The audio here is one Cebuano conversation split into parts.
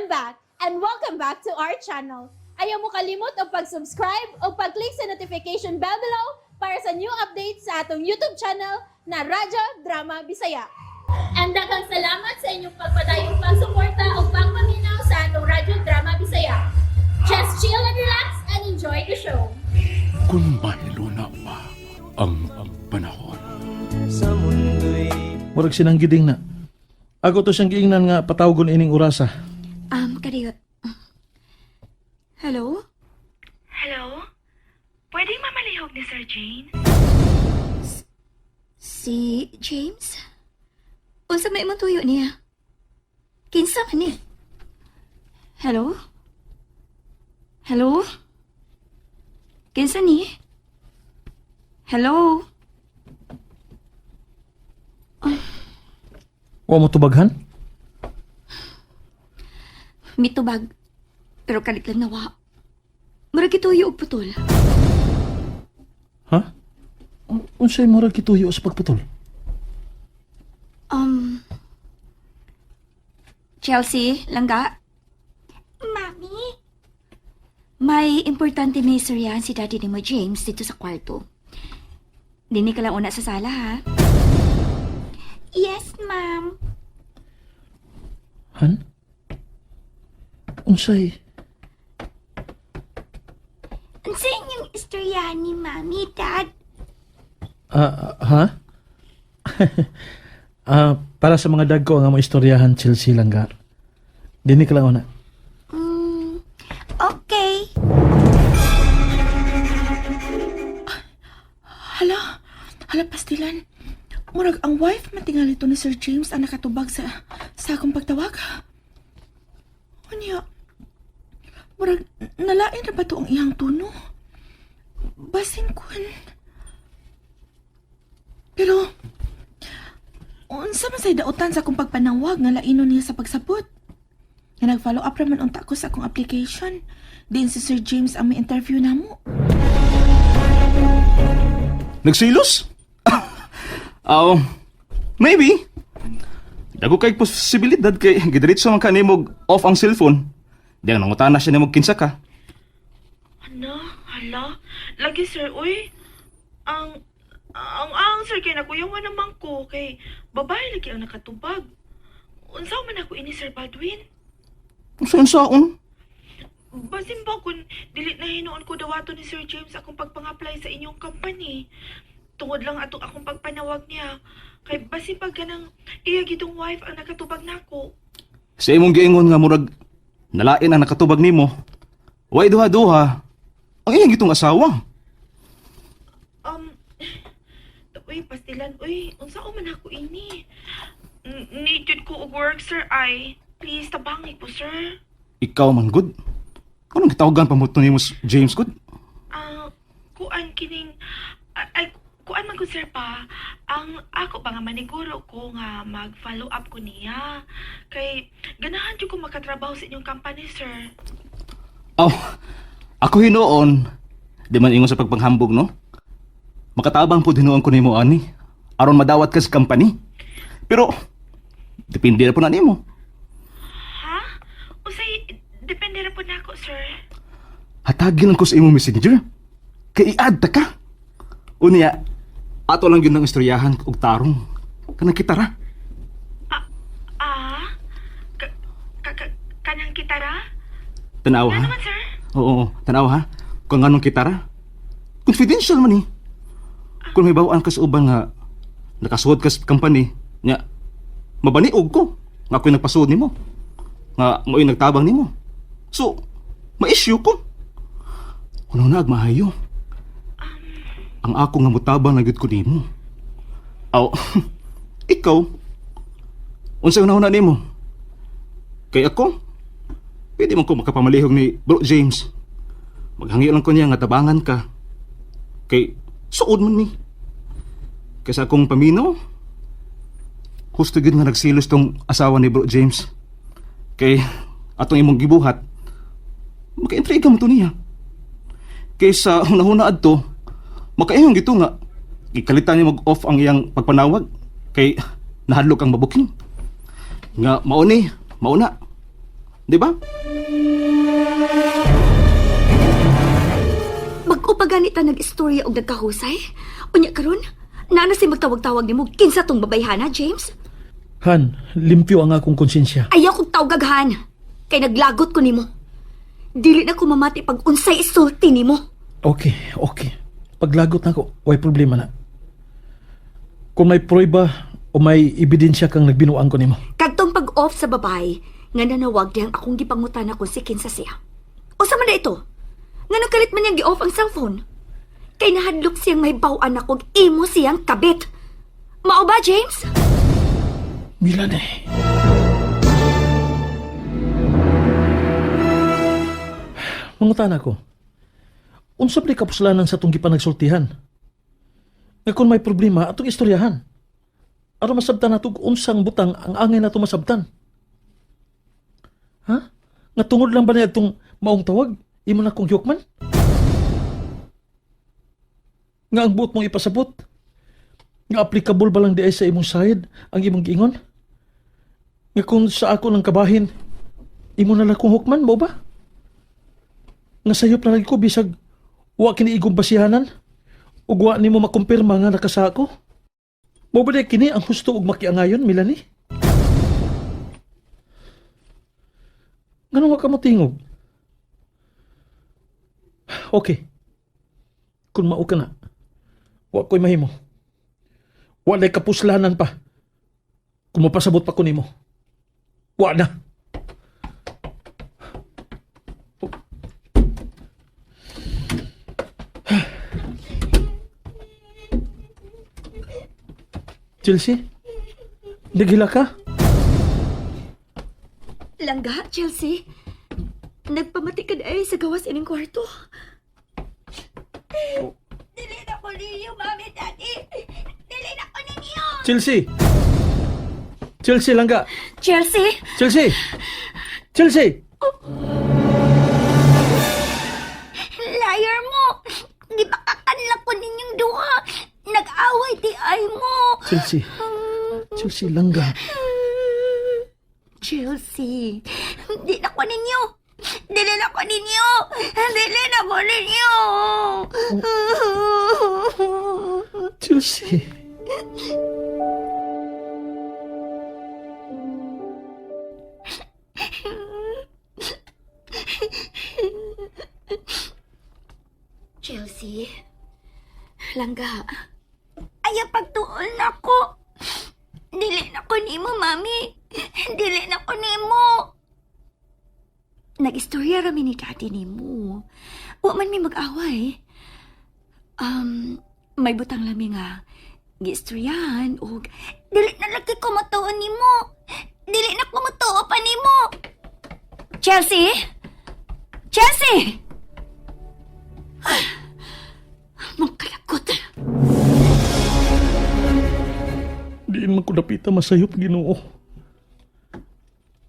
I'm back and welcome back to our channel. Ayaw mo kalimot og pag-subscribe o pag-click sa notification bell below para sa new updates sa atong YouTube channel na Radyo Drama Bisaya. And daghang salamat sa inyong pagpadayong pagsuporta o pagpaminaw sa atong Radyo Drama Bisaya. Just chill and relax and enjoy the show. Kung mahiluna pa ang panahon. Sa mundo'y Murag sinanggiding na. Ako to siyang giingnan nga patawgon ining orasa. Kadiyot. Hello? Hello? Pwedeng mamalihog ni Sir Jane? Si James? Unsa may imong tuyo niya? Kinsa man ni? Hello? Hello? Kinsa ni? Hello? Wa mo tubaghan? Mitubag. Pero kalit lang nawa. Murag gituyo og putol. Ha? Unsay murag kituyo sa pagputol? Chelsea, langga. Mami? May importante may istoryahan si daddy ni mo James dito sa kwarto. Dini ka lang una sa sala, ha? Yes, ma'am. Han? Unsay? Unsa inyong istoryahan ni Mami, Dad? Ah, ha? Ah, para sa mga dagko nga mo istoryahan, Chelsea, langga. Dini ka lang una. Okay. Hala, hala pastilan. Murag ang wife matingali to ni Sir James ang nakatubag sa akong pagtawag. Unya, murag nalain na ba to ang iyang tono? Basin kun. Pero, unsa man say dautan sa akong pagpanawag nga lainon niya sa pagsabot? Nga nag-follow up raman unta ko sa akong application. Din si Sir James ang may interview namo. Nagsilos? Oh, maybe. Dago kay posibilidad kay gidiretso man ka nimo off ang cellphone. Di ang nangutana siya nimo kinsa ka. Ano? Hala? Lagi sir, uy. Ang sir kay nakuyawan naman ko kay babae lagi ang nakatubag. Unsa man ako ini Sir Baldwin? Unsa unsaon? Basin ba kung dili na hinuon ko dawato ni Sir James akong pagpang-apply sa inyong company? Tungod lang atong akong pagpanawag niya. Kay basin pag ganang iya gitong wife ang nakatubag nako. Sa imong giingon nga murag nalain ang nakatubag nimo. Way duha-duha. Ang iyang gitong asawa. Uy, pastilan, uy, unsa man ako ini? Need jud ko og work, sir, ay. Please, tabangi ko, sir. Ikaw man good. Anong gitawagan pa mo to nimo James good? Ah, kuan kining ay kuan man ko sir pa. Ang ako pa nga maniguro ko nga mag-follow up ko niya. Kay ganahan jud ko makatrabaho sa inyong company, sir. Aw, ako hinuon. Di man ingon sa pagpanghambog, no? Makatabang po hinuon ko nimo ani. Aron madawat ka sa company. Pero depende na po na nimo. Ha? Usay depende ra po nako, sir. Hatagin lang ko sa imong messenger. Kay i-add ta ka. Unya, ato lang yun ang istoryahan og tarong. Kanang kitara. Ah, ka, ka, ka, kanang kitara? Tanaw Ano ha? naman, sir? Oo, tanaw ha? Kung anong kitara. Confidential man eh. Kung may bawaan ka sa uban nga nakasuod ka sa company, nya, mabaniog ko. Nga ako'y nagpasuod nimo. Nga mo'y nagtabang nimo. So, ma-issue ko. Kuno na agmahayo. Ang ako nga mutabang na gyud ko nimo. Aw, ikaw, unsay unahuna nimo? Kay ako, pwede man ko makapamalihog ni Bro James. Maghangyo lang ko niya nga tabangan ka. Kay suod man ni. Kaysa akong paminaw, husto gyud nga nagsilos tong asawa ni Bro James. Kay atong imong gibuhat, makaintriga mo to niya. Kaysa hunahuna adto, makaingon gito nga gikalitan niya mag-off ang iyang pagpanawag kay nahadlok ang mabuking. Nga mauni, mauna. Di ba? Bag-o pa ganit ta nag-istorya og nagkahusay? Unya karon, naa na si magtawag-tawag nimo kinsa tong babayhana, James? Han, limpyo ang akong konsensya. Ayaw kong tawgaghan. Kay naglagot ko nimo. Dili na ko mamati pag unsay isulti nimo. Okay, okay. Paglagot na ako, way problema na. Kung may prueba o may ebidensya kang nagbinuang ko nimo. Kadtong pag-off sa babae, nga nanawag diyang akong gipangutan kung si kinsa siya. Usa man na ito? Nga nagkalit man niyang gi-off ang cellphone. Kay nahadlok siyang may baw-an ako og imo siyang kabit. Mao ba, James? Milan eh. Mangutan ako. Unsa pa kapuslanan sa itong gipanagsultihan? Nga kung may problema, atong istoryahan. Aron masabtan nato kung unsang butang ang angay nato masabtan. Ha? Nga tungod lang ba niya itong maong tawag? Imo na kong yukman? Nga ang buot mong ipasabot? Nga applicable ba lang di ay sa imong side ang imong giingon? Nga kung sa ako ng kabahin, imo na lang kong hukman mo ba? Nga sayop na lang ko bisag wa kini igong basihanan ug wa nimo makumpirma nga nakasako. Mo ba di kini ang husto og makiangayon, Melanie? Ganun wa ka mo tingog? Okay. Kung mao ka na, wa ko'y mahimo. Walay kapuslanan pa. Kung mapasabot pa ko nimo. Wa na. Chelsea? Naghila ka? Langga, Chelsea. Nagpamati ka na ay sa gawas ining kwarto. Dili na ko ninyo, Mami, Daddy. Dili na ko ninyo. Chelsea! Chelsea langga! Chelsea! Chelsea! Chelsea! Liar mo! Di ba kakanla ko ninyong duha? Nag-away di ay mo! Chelsea. Chelsea langga. Chelsea, di na ko ninyo! Dili na ko ninyo! Dili na ko ninyo! Chelsea. Chelsea, langga, ayaw pagtuon na ko. Dili na ko nimo, mami. Dili na ko nimo. Nag-istorya rami ni daddy nimo. Wa man mi mag-away. May butang lami nga giistoryahan og dili na lagi ko matuon nimo. Dili na ko matuo pa nimo. Chelsea? Chelsea! Mangkalagot. Diin man ko dapita masayop Ginoo.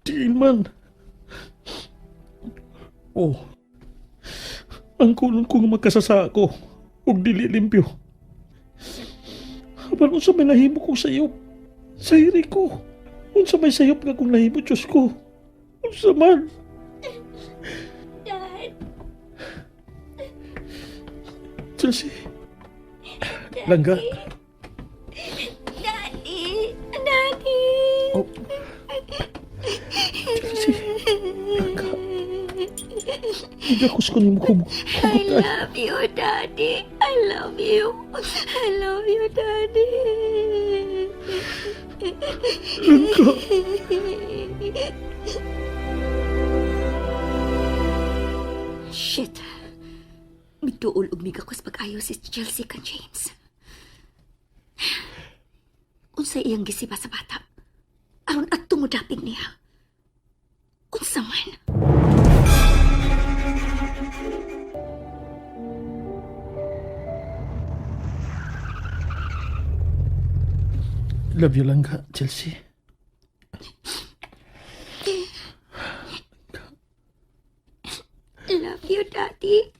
Diin man. Oh. Ang kulong ko nga magkasasa ko ug dili limpyo. Apan unsa may nahimo ko sa iyo? Sa hiri ko. Unsa may sayop nga kung nahimo Diyos ko? Unsa man? Dad, Chelsea. Langga. Daddy, Daddy. Oh. Chelsea. Langga. Gakos ko nimo I hugot ay. love you, Daddy. I love you. I love you, Daddy. Shit. Mituol og migakos pag-ayo si Chelsea kan James. Unsa iyang gisiba sa bata? Aron adto mo dapig niya. Unsa man? Love you langga, Chelsea. Love you, Daddy.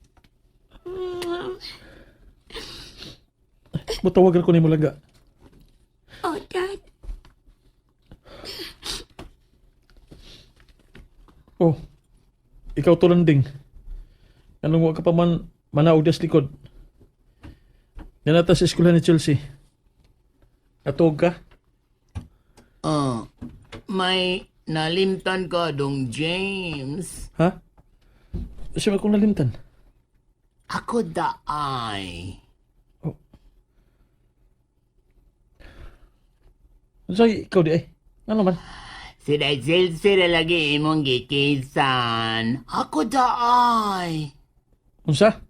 Mutawagan ko nimo langga. Oh, Dad. Oh, ikaw to landing. Anong wa ka pa man manaog das likod? Nanata sa eskwela ni Chelsea. Atog ka? Oh, may nalimtan ka dong James. Ha? Siya akong nalimtan. Ako daay. Ano ikaw di ay? Ano man? Si Chelsea na lagi imong gikisan. Ako daay. Unsa?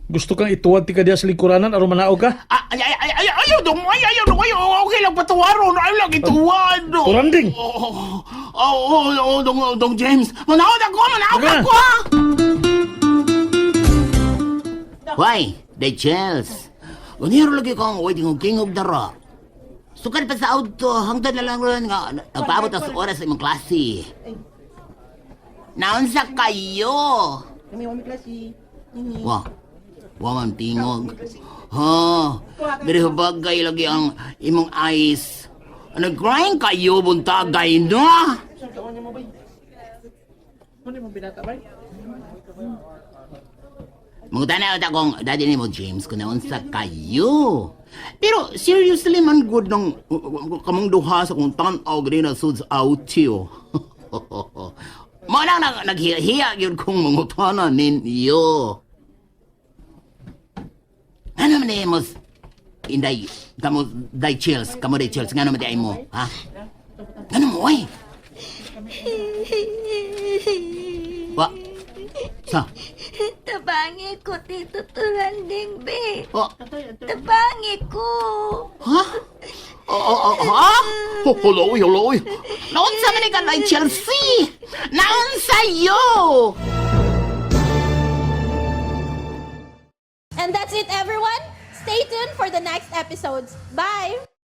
Gusto kang ituwad ti ka diya sa lingkuranan aron manaog ka? Ah, ay, ay, ay, ay, ayaw dong, ay, ayaw dong, ay, okay lang patawaron, ayaw lang ituwad. Turanding! Oh, oh, oh, oh, dong, oh, dong James, manaog ako, manaog Tara. ako! ah! Hoy, the Chels. Ganiro lagi kong waiting og king og dara. Sukad pa sa auto, hangtod na lang ron nga nagpaabot sa oras sa imong klase. Naunsa kayo? Wa. Wa man tingog. Ha, diri bagay lagi ang imong eyes. Ano crying kayo buntagay no? Mangutana ta kong daddy ni mo James kung naunsa kayo. Pero seriously man good nang kamong duha sa kung tan-aw gani na suds out yo. Mo nang naghiya gyud kong mangutana ninyo. Ano man mo inday kamo day chills kamo day chills ngano man di ay mo ha? Ngano mo ay? Wa sa Tabangi ko, Tito Turanding, be. oh Tabangi ko. Ha? Oh, oh, oh, ha? Oh, hello, hello. Naunsa man ka day Chelsea? Naunsa yo? And that's it, everyone. Stay tuned for the next episodes. Bye!